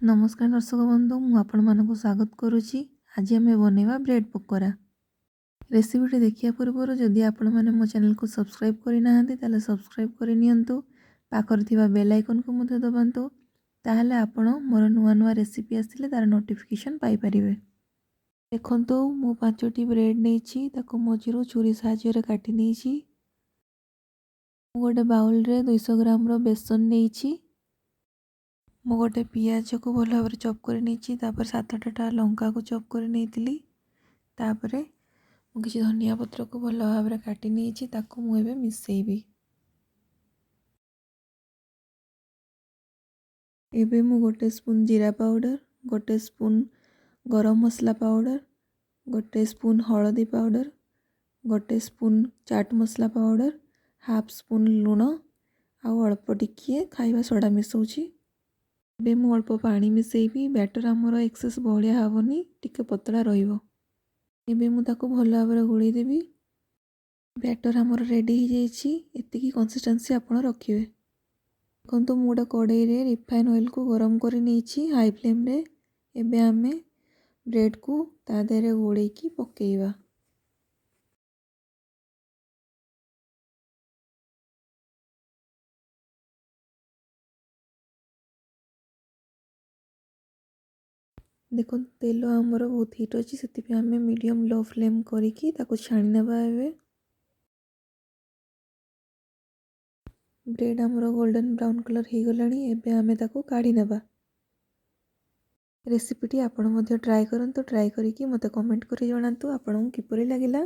ନମସ୍କାର ଦର୍ଶକ ବନ୍ଧୁ, ମୁଁ ଆପଣମାନଙ୍କୁ ସ୍ୱାଗତ କରୁଛି। ଆଜି ଆମେ ବନେଇବା ବ୍ରେଡ଼୍ ପକୋରା। ରେସିପିଟି ଦେଖିବା ପୂର୍ବରୁ ଯଦି ଆପଣମାନେ ମୋ ଚ୍ୟାନେଲକୁ ସବସ୍କ୍ରାଇବ୍ କରିନାହାନ୍ତି, ତାହେଲେ ସବସ୍କ୍ରାଇବ୍ କରିନିଅନ୍ତୁ। ପାଖରେ ଥିବା ବେଲ୍ ଆଇକନ୍କୁ ମଧ୍ୟ ଦବାନ୍ତୁ, ତାହେଲେ ଆପଣ ମୋର ନୂଆ ନୂଆ ରେସିପି ଆସିଲେ ତା'ର ନୋଟିଫିକେସନ୍ ପାଇପାରିବେ। ଦେଖନ୍ତୁ, ମୁଁ 5ଟି ବ୍ରେଡ଼୍ ନେଇଛି, ତାକୁ ମଝିରୁ ଛୁରୀ ସାହାଯ୍ୟରେ କାଟି ନେଇଛି। ମୁଁ ଗୋଟେ ବାଉଲରେ 200 ଗ୍ରାମର ବେସନ ନେଇଛି। ମୁଁ ଗୋଟେ ପିଆଜକୁ ଭଲ ଭାବରେ ଚପ୍ କରି ନେଇଛି। ତାପରେ 7 8ଟା ଲଙ୍କାକୁ ଚପ୍ କରି ନେଇଥିଲି। ତାପରେ ମୁଁ କିଛି ଧନିଆ ପତ୍ରକୁ ଭଲ ଭାବରେ କାଟି ନେଇଛି, ତାକୁ ମୁଁ ଏବେ ମିଶାଇବି। ଏବେ ମୁଁ 1 ସ୍ପୁନ୍ ଜିରା ପାଉଡ଼ର, 1 ସ୍ପୁନ୍ ଗରମ ମସଲା ପାଉଡ଼ର, 1 ସ୍ପୁନ୍ ହଳଦୀ ପାଉଡ଼ର, 1 ସ୍ପୁନ୍ ଚାଟ୍ ମସଲା ପାଉଡ଼ର, ହାଫ୍ ସ୍ପୁନ୍ ଲୁଣ ଆଉ ଅଳ୍ପ ଟିକିଏ ଖାଇବା ସୋଡ଼ା ମିଶାଉଛି। ଏବେ ମୁଁ ଅଳ୍ପ ପାଣି ମିଶାଇବି। ବ୍ୟାଟର୍ ଆମର ଏକ୍ସେସ୍ ବହଳିଆ ହେବନି, ଟିକେ ପତଳା ରହିବ। ଏବେ ମୁଁ ତାକୁ ଭଲ ଭାବରେ ଗୋଳେଇ ଦେବି। ବ୍ୟାଟର୍ ଆମର ରେଡ଼ି ହେଇଯାଇଛି। ଏତିକି କନସିଷ୍ଟେନ୍ସି ଆପଣ ରଖିବେ। ଦେଖନ୍ତୁ, ମୁଁ ଗୋଟେ କଡ଼େଇରେ ରିଫାଇନ୍ ଅଏଲ୍କୁ ଗରମ କରି ନେଇଛି ହାଇ ଫ୍ଲେମ୍ରେ। ଏବେ ଆମେ ବ୍ରେଡ଼୍କୁ ତା ଦେହରେ ଗୋଳେଇକି ପକାଇବା। ଦେଖନ୍ତୁ, ତେଲ ଆମର ବହୁତ ହିଟ୍ ଅଛି, ସେଥିପାଇଁ ଆମେ ମିଡ଼ିୟମ୍ ଲୋ ଫ୍ଲେମ୍ କରିକି ତାକୁ ଛାଣି ନେବା। ଏବେ ବ୍ରେଡ଼୍ ଆମର ଗୋଲ୍ଡେନ୍ ବ୍ରାଉନ୍ କଲର୍ ହେଇଗଲାଣି। ଏବେ ଆମେ ତାକୁ କାଢ଼ି ନେବା। ରେସିପିଟି ଆପଣ ମଧ୍ୟ ଟ୍ରାଏ କରନ୍ତୁ। ଟ୍ରାଏ କରିକି ମୋତେ କମେଣ୍ଟ କରି ଜଣାନ୍ତୁ ଆପଣଙ୍କୁ କିପରି ଲାଗିଲା।